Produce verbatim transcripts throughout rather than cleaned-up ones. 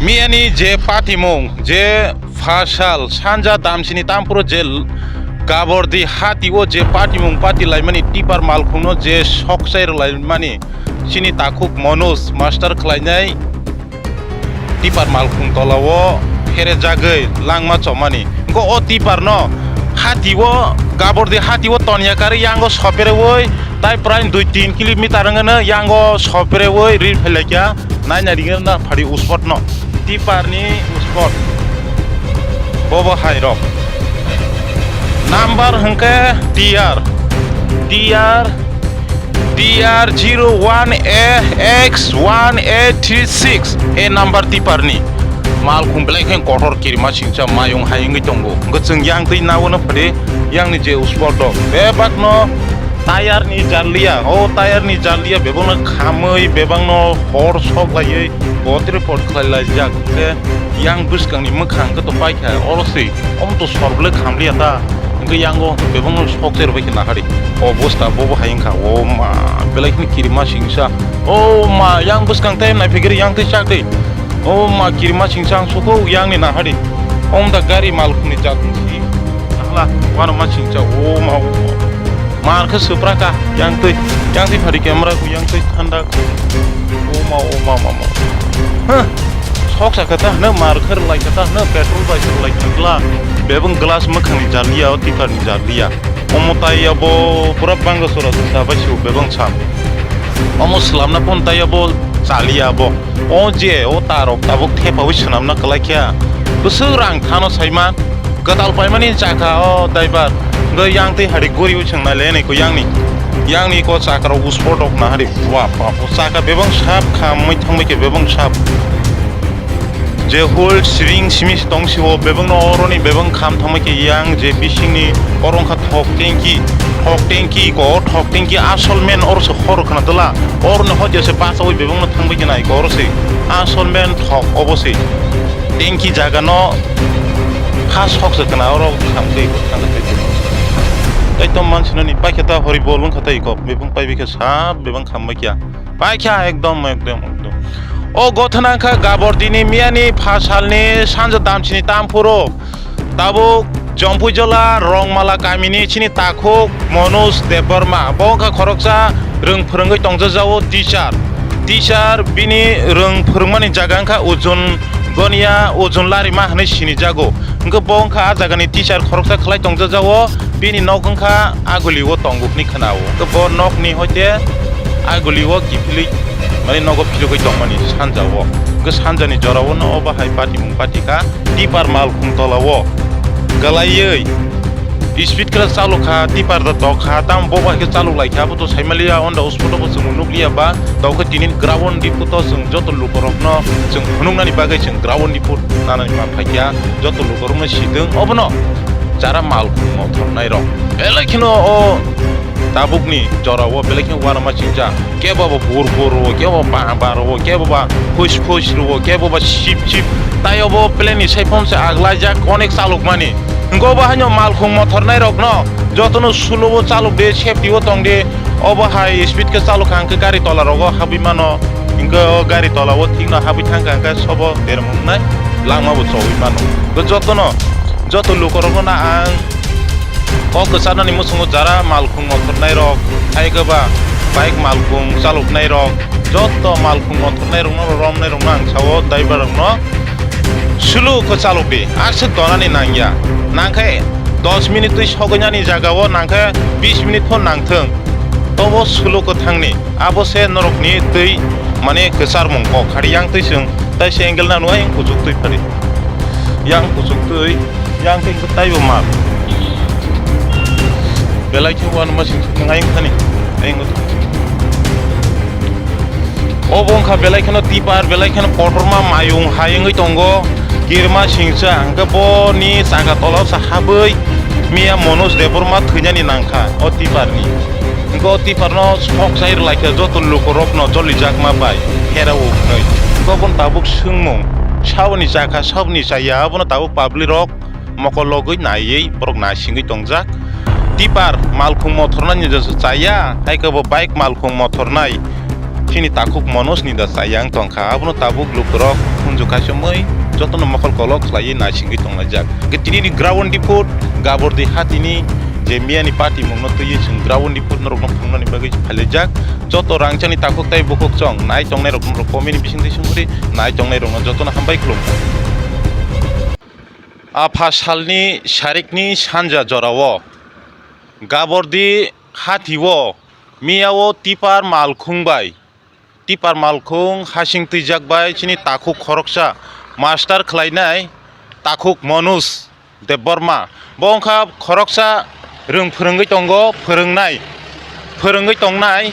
Miyani je patimung, je phasal sanja damsini tamphuro je l-, Gabordi hati o je patimung pati laimani tipper malkhungno je sokchai rwlaimani chini takhuk Manoj master khlainai tipper malkhung tola o pherejagwi langma chomani. Wngkha o tipper no hati o, Gabordi hati o tonya karwi yango soperewi tai prai dui tin kilometer wngkha no yango soperewi ri phailaikha. Naina ringna phari uspot no, tipper ni uspot. Bobo hai rok. Number hwnkhe T R, T R, T R zero one A X one eight three six. E number tipper ni. Malkhung belai khe kotor kirima singcha mayung hai wngwi tongo. Hwnkhe chwng yang twi naono phade yang ni je uspot rok. Bebak no Tayar ni jarliya, o tayar ni jarliya bebakno khamwi, bebakno hor sok laiwi, botre pot khlai laijak. Hwnkhe yang bwskangni mwkhang khe to paikha, oro se, omo to sor bwlai khamliya ta. Hwnkhe yango bebakno sok se rwbai khe nahari. Obosta bobo hai wngkha, o ma, belai kheno kirima singsa. O ma, yang bwskang tei naiphikri yang tei chak de. O ma, kirima singsa ang sukho yang ni nahari. Om da gari malkhungni jat wngsi. Nahla, wano ma singsa, o ma, o ma. Mar khe swpra ka, yang twi, yang twi phari camera ku, yang twi thanda. O ma, o ma, ma, ma. Huh. Sok sa kata, na mar khe lai kata, na petrol bai khe lai kata. Bebeng glass mwkhang ni jarliya, o tipper ni jarliya. Omo tai abo pura bangla sora sa bai su bebeng sam. Omo slamna pon tai abo chaliya abo. O je o tarok tabuk thepawi swnamna kwlai khe. Bwswk rang thano saiman. Kwtal paimani chakha o driver. Hwnkhe yang twi hari guriwi swngnai le nai ko yang ni. Yang ni ko chakra uspot rok na hari. Wa pa, o chakha bebeng sap khamwi thangbai khe bebeng sap. Je hol siring simi tong si o bebeng no oro ni bebeng kham thangbai khe yang je bising ni oro wngkha thok tengki, thok tengki ko, thok tengki asol men oro se hor khna dwla, oro ni hot jese pasawi bebeng no thangbai khe nai ko oro se asol men thok obo se tengki jaga no ha sok se khna oro kham tei khna tei tei to man sino ni pai khe ta hori bol wngkha tei ko bebeng pai bi khe sa bebeng kham bai khe. Paikha ekdom, ekdom, ekdom. O gothana wngkha Gabordini miyani phasalni sanja damsini tamphuro. Tabuk Jompuijola Rongmala kamini chini takhuk Manoj Debbarma. Bo wngkha khoroksa rwng phwrwngwi tongjajago teacher. Teacher bini rwng phwrwngmani jaga wngkha Ujun Gonia, Ujun Larima hwnwi sinijago. Hwnkhe bo wngkha a jagani teacher khoroksa khlai tongjajago, bini nok wngkha Aguli o tongo hwnwi khna-o. Hwnkhe bo nokni hoite Aguli o kiphilwi, mane nogo philugwi tongmani sanja o. Hwnkhe sanjani jora o no obo hai patimung patikha, tipper malkhung tola o kwlaiwi speed khe chalokha, tipper da tokha, tamo bo bai khe chalok laikha, abo to saimaliya, onda o photo bo chwng nukliya ba, tokhe tini ground report o chwng joto lukurokno chwng phunuknani bagwi chwng ground report nanani ma phaikha, joto lukurokno sidwng obono jara malkhung mothornairok. Belai kheno o tabukni jorao belai kheno uanama chingjak. Kebo bo bur bur rwo, kebo ba ba rwo, kebo ba phush phush rwo, kebo ba sip sip. Tai obo plane ni saiphom se aglaijak onek chalokmani. Hwnkhe obo haino malkhung mothornairokno jotono slow o chalok di, safety o tong di. Obo hai speed khe chalokha hwnkhe gari tola rogo habwi mano. Hwnkhe o gari tola o thikno habwi thangkha hwnkhe sobo dermung wngnai, langma bo chowui mano. Hwnkhe jotono, joto lukorokno na ang kok kwcharnani muchungo jara malkhung mothornairok, hai khe ba bike malkhung chaloknairok, joto malkhung mothornairokno romnairokno ang sao, driver rokno slow khe chalok di, aswk donani nangya. Nangkhe dos minute twi sogwinani jagao nangkhe bis minute pho nangthwng, tobo slow khe thangni. Abo se norokni twi mane kwcharmung kok hari yang twi chwng tai se angle nanu ayang kuchuk twi phari. Yang kuchuk twi, yang twi taibo mal. Belai khe uanama sing sing ayang thani. Ayang. Obo wngkha belai kheno tipper, belai kheno kotorma mayung hai wngwi tongo. Kirima singcha hwnkhe boni chaka tolao sa habwi miya Manoj Debbarma thwinani nangkha o tipper ni. Hwnkhe o tipper no sok chai rwlaikha joto lukurokno jolijakma bai pherao hwnwi. Hwnkhe obono tabuk swngmung, saboni chakha, saboni chaya, abono tabuk public rok mokol logwi naiwi borok naisingwi tongjak. Tipper malkhung mothornani jesa chaya, hai khe bo bike malkhung mothornai Chini takhuk Manoj ni da chayang tongkha, abono tabuk lukurok hunju kaichomwi jotono mokol kolok khlaiwi naisingwi tonglaijak. Hwnkhe tinini ground report Gabordi hatini je miyani patimungno twiwi chwng ground report norokno phunuknani bagwi phailaijak. Joto rangchakni takhuk tei bukhuk chwng nai tongnairokno norok comment ni bisingtwi sumuri nai tongnairokno jotono hambai khulumkha. Apha salni sarikni sanja jorao Gabordi hatio miyao tipar malkhung bai, tipar malkhung hasing twijak bai chini takhuk khoroksa master khlainai takhuk Manoj Debbarma. Bo wngkha khoroksa rwng phwrwngwi tongo, phwrwngnai, phwrwngwi tongnai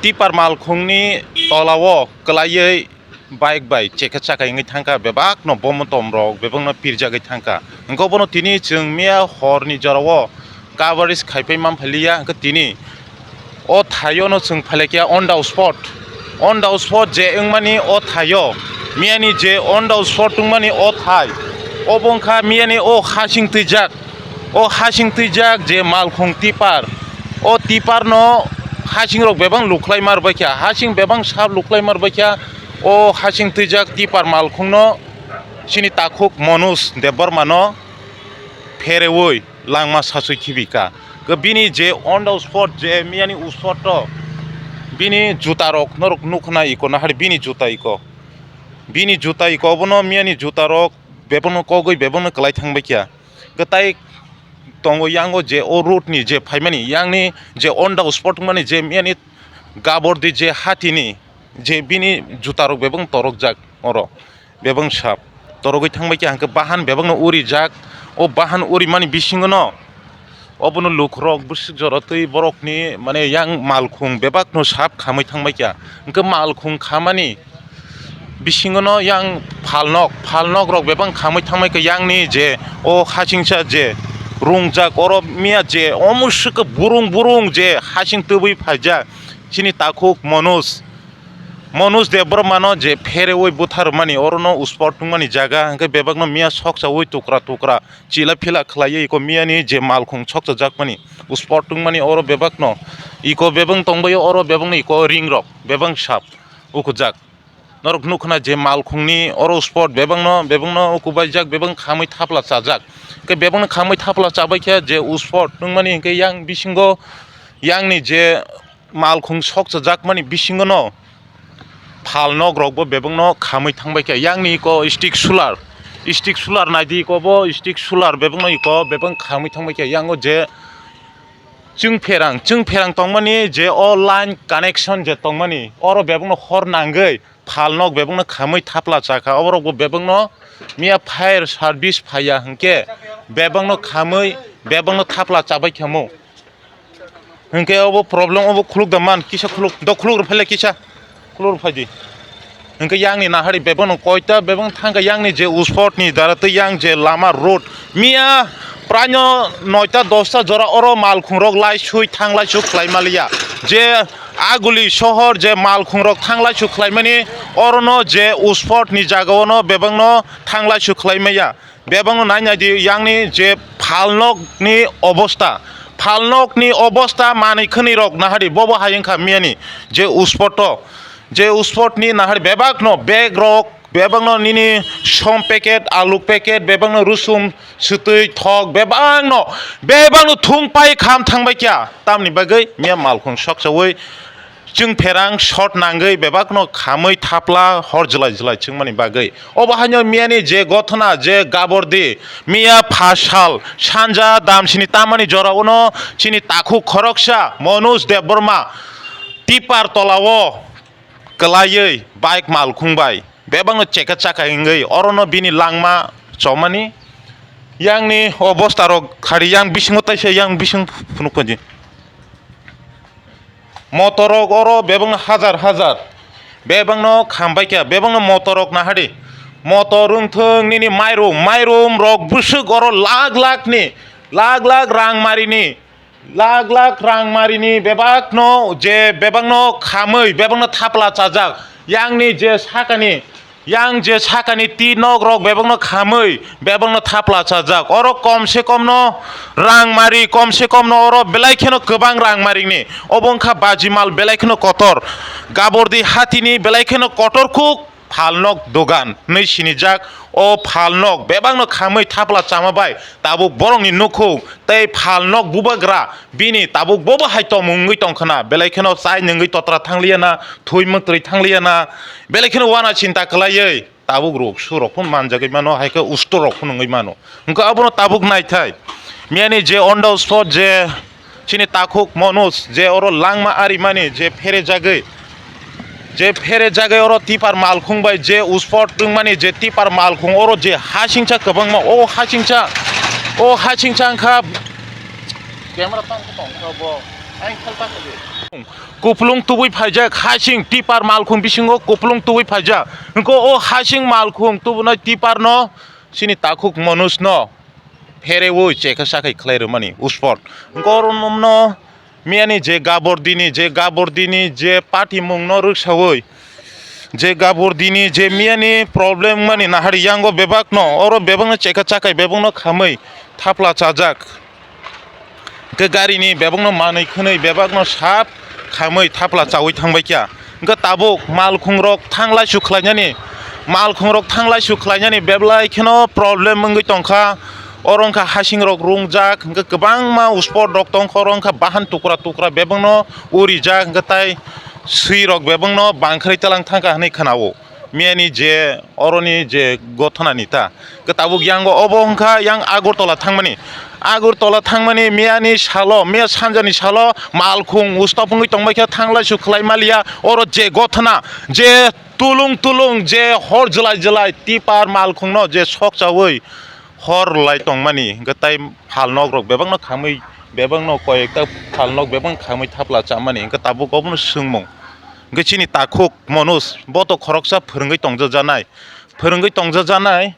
tipar malkhungni tolao kwlaiwi bike bai chekha chakha wngwi thangkha, bebakno bomotom rok bebakno pirjagwi thangkha. Hwnkhe obono tini chwng miya horni jorao coverage khaipai manphailiya, hwnkhe tini o thaio no chwng phailaikia on the spot, on the spot je wngmani o thaio, miyani je on the spot wngmani o thai, obo wngkha miyani o hasing twijak, o hasing twijak je malkhung tipar, o tiparno hasingrok bebak lukhlai marbaikha, hasing bebak sap lukhlai marbaikha. O hasing twijak tipar malkhungno chini takhuk Manoj Debbarmano pherewi langma sasui khibika. Bini je on the spot je miyani spot o bini jutarok norok nukna iko nahari bini juta iko, bini juta iko obono miyani jutarok bebakno kogwi bebakno kwlai thangbaikha. Kwtai tongo yango je o road ni je phaimani yangni je on the spot wngmani je miyani Gabordi je hatini je bini jutarok bebak torokjak oro bebak sap torogwi thangbaikha, hwnkhe bahan bebakno urijak. O bahan urimani bisingono obono lukurok bwswk jora twi borokni mane yang malkhung bebakno sap khamwi thangbaikha, hwnkhe malkhung khamani bisingono yang phalnok, phalnokrok bebak khamwi thangbaikha. Yangni je o hasingsa je rungjak oro miya je omo swkhe burung burung je hasing tubui phaijak chini takhuk Manoj, Manoj Debbarmano je pherewi butharmani orono spot wngmani jaga hwnkhe bebakno miya soksawi tukra tukra chila phila khlaiwi iko miyani je malkhung soksajakmani spot wngmani oro bebakno iko bebak tongbaio, oro bebakno iko ringrok bebak sap ukujak. Norok nukha na je malkhungni oro spot bebakno, bebakno ukubaijak, bebak khamwi thapla chajak. Khe bebakno khamwi thapla chabaikhe je spot wngmani hwnkhe yang bisingo yangni je malkhung sokchajakmani bisingono phalnokrokbo bebakno khamwi thangbaikha. Yangni iko stick sular, stick sular naidi iko bo stick sular bebakno iko bebak khamwi thangbaikha. Yango je chwngpherang, chwngpherang tongmani je o line connection je tongmani oro bebakno hor nangwi phalnok bebakno khamwi thapla chakha, oborokbo bebakno miya fire service phaiya hwnkhe bebakno khamwi bebakno thapla chabai khamo. Hwnkhe obo problem obo khuluk da man kisa khuluk do khuluk rw phaile kisa khuluk rw phaidi. Hwnkhe yangni nahari bebakno koita bebak thangkha yangni je uspotni dara tei yang je lama road miya praino noita dosta jora oro malkhungrok laisui thang laisuk khlai maliya je Aguli sohor je malkhungrok thanglai su khlaimani, orono je uspotni jagaono bebakno thanglai su khlaimaya. Bebakno nai nai di, yangni je phalnokni obosta, phalnokni obosta manwi khwnwi rok nahari, bobo hai wngkha miyani je uspoto, je uspotni nahari bebakno bag rok, bebakno nini som packet, alu packet, bebakno rusum, swtwi, thok, bebakno, bebakno thung pai kham thangbai kya. Tamni bagwi miya malkhung soksawi chwng pherang short nangwi bebakno khamwi thapla hor jwlai jwlai chwngmani bagwi. Obo haino miyani je gothona, je gabordi, miya phasal sanja damsini tamani jorao chini takhuk khoroksa Manoj Debbarma tipar tolao kwlaiwi bike malkhung bai bebakno cheka chaka wngwi orono bini langma chomani yangni obosta rok khari yang bisingo taisa yang bising phunuk phaidi. Motor rok oro bebakno hajar hajar bebakno khambai kha, bebakno motor rok nahadi. Motor wngthwng nini mairum, mairum rok bwswk oro lakh lakh ni, lakh lakh rang marini, lakh lakh rang marini bebakno je bebakno khamwi bebakno thapla chajak, yangni je sakani Yang je sakani twi nok rok bebakno khamwi, bebakno thapla chajak. Oro kom se kom no rang mari, kom se kom no oro belai kheno kwbang rang marini. Obo wngkha baji mal belai kheno kotor. Gabordi hatini belai kheno kotor kuk phalnok dogan hwnwi sinijak. O phalnok bebakno khamwi thapla chama bai tabuk borokni nukhung tei phalnok bubagra bini tabuk bobo hai tongmung wngwi tongkhana. Belai kheno chai nungwi totra thangliya na, thwi mwtrwi thangliya na, belai kheno wana chinta kwlaiwi tabuk rok surok phun manjagwi mano, hai khe usto rok phun wngwi mano. Hwnkhe abono tabuk naithai. Miyani je on the spot je chini takhuk Manoj je oro langma arimani je pherejagwi, je pherejagwi oro tipar malkhung bai je uspot wngmani je tipar malkhung oro je hasingcha kwbangma, o hasingcha, o hasingcha wngkha camera tang tong kha bo. Ang khal ta kha de. Kuplung tubui phaijak, hasing tipar malkhung bisingo kuplung tubui phaijak. Hwnkhe o hasing malkhung tubunai tipar no chini takhuk Manoj no pherewi chekha sakhai khlai rwmani uspot. Hwnkhe oro no miyani je Gabordini, je Gabordini je patimung no rwksawi, je Gabordini je miyani problem mani nahari yango bebak no, oro bebak no chekha sakhai bebak no khamwi thapla chajak. Hwnkhe garini bebakno manwi khwnwi bebakno sap khamwi thapla chaui thangbaikha. Hwnkhe tabuk malkhungrok thanglaisu khlainani, malkhungrok thanglaisu khlainani beblai kheno problem wngwi tongkha. Oro wngkha hasingrok rungjak, hwnkhe kwbangma usportrok tongkha, oro wngkha bahan tukra tukra bebakno urijak, hwnkhe tai swirok bebakno bangkhrai talang thangkha hwnwi khwnao. Miyani je oroni je gothanani ta, khe tabuk yango obo wngkha yang Agartala thangmani. Agartala thangmani miyani salo, miya sanjani salo malkhung ustop wngwi tongbaikha, thanglaisu khlai maliya. Oro je gothana, je tulung tulung, je hor jwlai jwlai tipar malkhungno je sok chaui hor lai tongmani, hwnkhe tai phalnokrok bebakno khamwi, bebakno koi ekta phalnok bebak khamwi thapla chamani, hwnkhe tabuk obono swngmung. Hwnkhe chini takhuk Manoj, bo to khoroksa phwrwngwi tongjajanai, phwrwngwi tongjajanai.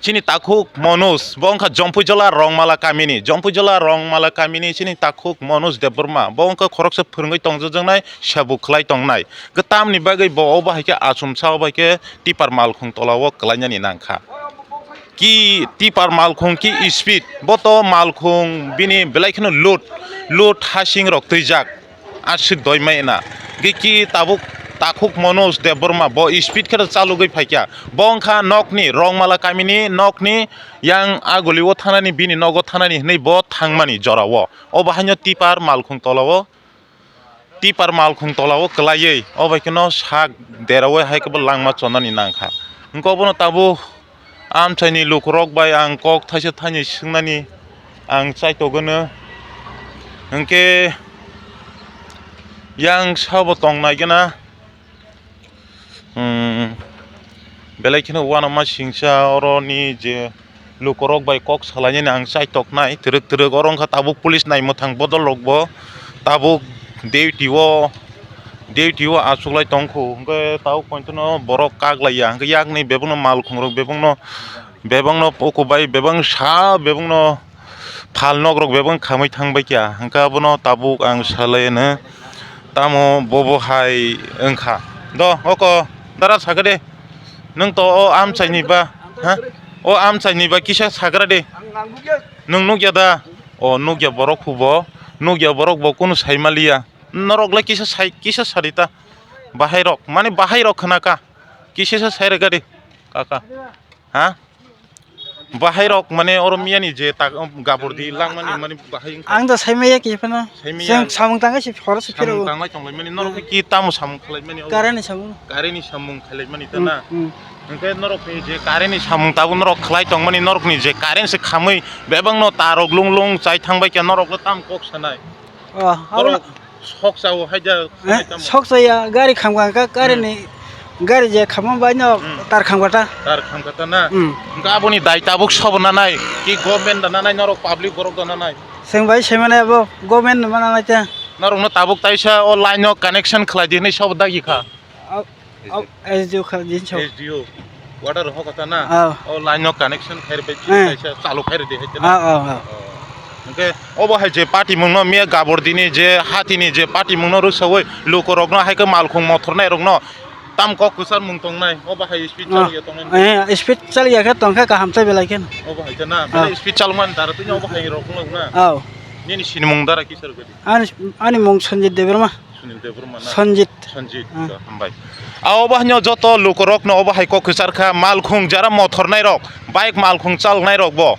Chini takhuk Manoj, bo wngkha Jompuijala Rongmala kamini, Jompuijala Rongmala kamini chini takhuk Manoj Debbarma, bo wngkha khoroksa phwrwngwi tongjajaknai, sabu khlai tongnai. Hwnkhe tamni bagwi bo obo hai khe achomsa, obo hai khe tipar malkhung tola o kwlainani nangkha. Ki tipar malkhung ki speed, bo to malkhung bini belai kheno load, load hasing rok twijak, aswk doi mai na. Ge ki tabuk takhuk Manoj Debbarma bo speed khe chalugwi phaikha, bo wngkha nokni Rongmala kamini nokni yang a guli o thanani, bini nogo thanani hwnwi bo thangmani jora o, obo haino tipar malkhung tola o. Tipar malkhung tola o kwlaiwi, o bai kheno sak deraui hai khe bo langma chonani nangkha. Hwnkhe obono tabuk amchaini lukurok bai ang kok thaisa thainwi swngnani ang chaitogwno. Hwnkhe yang sabo tong naigwna. Hmm, belai kheno uanama singsa oroni je lukurok bai kok salainani ang chaitoknai twrwk twrwk. Oro wngkha tabuk police naimwthang bodol rokbo tabuk duty o, duty o achuklai tongkhu, hwnkhe tabuk pointono borok kaklaiya, hwnkhe yakni bebakno malkhungrok bebakno, bebakno pokobai bebak sa bebakno phalnokrok bebak khamwi thangbaikha, hwnkhe abono tabuk ang salai hwno. Tamo bobo hai wngkha. Do, oko, dara sakha de. Nwng to o amchaini ba, ha? O amchaini ba kisa sagra de. Nwng nukya da? O nukya borok hubo. Nukya borok bo kunu saimaliya. Norok le kisa sai, kisa sarita. Bahai rok, mane bahai rok khna ka. Kisa sa sai rega de. Kaka. Ha? Bahai rok mane oro miyani je tak, um, gabur di langmani mane bahai wngkha. Ang da saimaya khe phano. Saimaya. Chwng samung tangwi se horo se phiro. Samung tanglai tonglai mani norok ki tamo samung khlai mani o? Karani samung. Karani samung khlai mani ta na. Hmm, hmm. Hwnkhe norok ni je karani samung tabuk norok khlai tong mani norok ni je karen se khamwi bebak no tarok lung lung chai thang bai khe norok le tam kok sanai. Oh, borok sok sao hai da. Eh, tamo. Sok saya gari khamkha kha, gari ni, gari je khamma bai no tar khamkha ta. Tar khamkha ta na. Hmm. Hwnkhe aboni dai tabuk sobo nanai, ki government da nanai, norok public borok da nanai? Chwng bai sai mane abo government no ma nanai ta. Norok no tabuk taisa o line no connection khlai di hinwi sobo dagi kha. Au, au, S D O kha din chao. S D O. Water ho kata na? Ah. O line no connection khair bai eh, kaisa chalu khair de hai na? Ah, ah, ah. Oh. Hwnkhe obo hai je party mung no miya gabor dini je hati ni je party mung no rwsawi luko rok no hai khe malkhung mothor nai rok no Tam kok kwchar mung tongnai, o bahai speed Ah. Chalok ya tongnai. Eh, speed chal ya khe tong khe kaham chai belai khe. O bahai khe na, Ah. Belai speed chalok mani dara twi o bahai rok wng na. Oh. Nini sinimung dara kisa rwgadi. Ani, ani mung Sanjit Debbarma. Sunil Debbarma na? Sanjit. Sanjit, Ah. Hambai. A o bahai no joto lukorok no o bahai kok kwchar kha, malkhung jara mothor nai rok, bike malkhung chalok nai rok bo.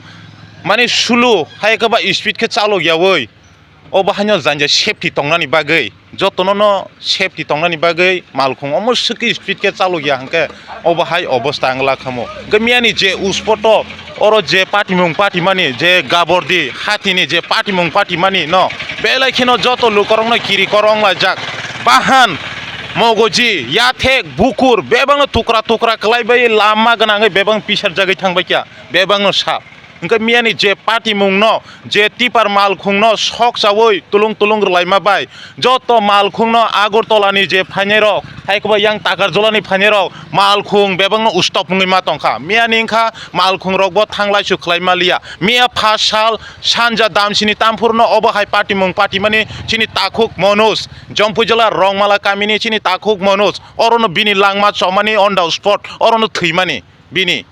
Mani sulu hai khe ba speed khe chalok ya oi. O bahaino janja safety tongnani bagwi, jotono no safety tongnani bagwi malkhung omo swkhe speed khe chalokya hwnkhe o bahai obosta wngla khamo. Hwnkhe miyani je uspoto oro je patimung patimani je gabordi hatini je patimung patimani no belai kheno joto lukorokno kiri koro wnglaijak. Bahan, mogoji, yathek, bukur bebakno tukra tukra kwlaibai lama gwnangwi bebak pisarjagwi thangbaikha bebakno sa. Hwnkhe miyani je patimungno, je tipar malkhungno sok chaui tulung tulung rwlaima bai, joto malkhungno Agartala ni je phainairok, hai khe bo yang Takarjala ni phainairok, malkhung bebakno ustop wngwi ma tongkha. Miyani wngkha malkhungrokbo thanglaisu khlai maliya. Miya pha sal sanja damsini tamphurno obo hai patimung patimani chini takhuk Manoj, Jampuijala Rongmala kamini chini takhuk Manoj, orono bini langma chomani on the spot, orono thwimani bini.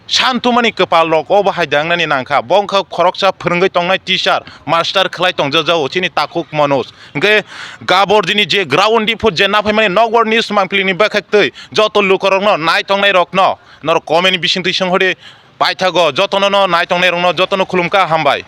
Santumani kwpal rok obo hai dangnani nangkha. Bo wngkha khoroksa phwrwngwi tongnai teacher, master khlai tongjajao chini takhuk Manoj. Hwnkhe gabor dini je ground ni phut je naphaimani nokbar ni swmangpili ni bwkhak twi joto lukorokno nai tongnai rokno norok comment ni bisingtwi swnghodi paithago jotono no nai tongnai rokno jotono khulumkha hambai.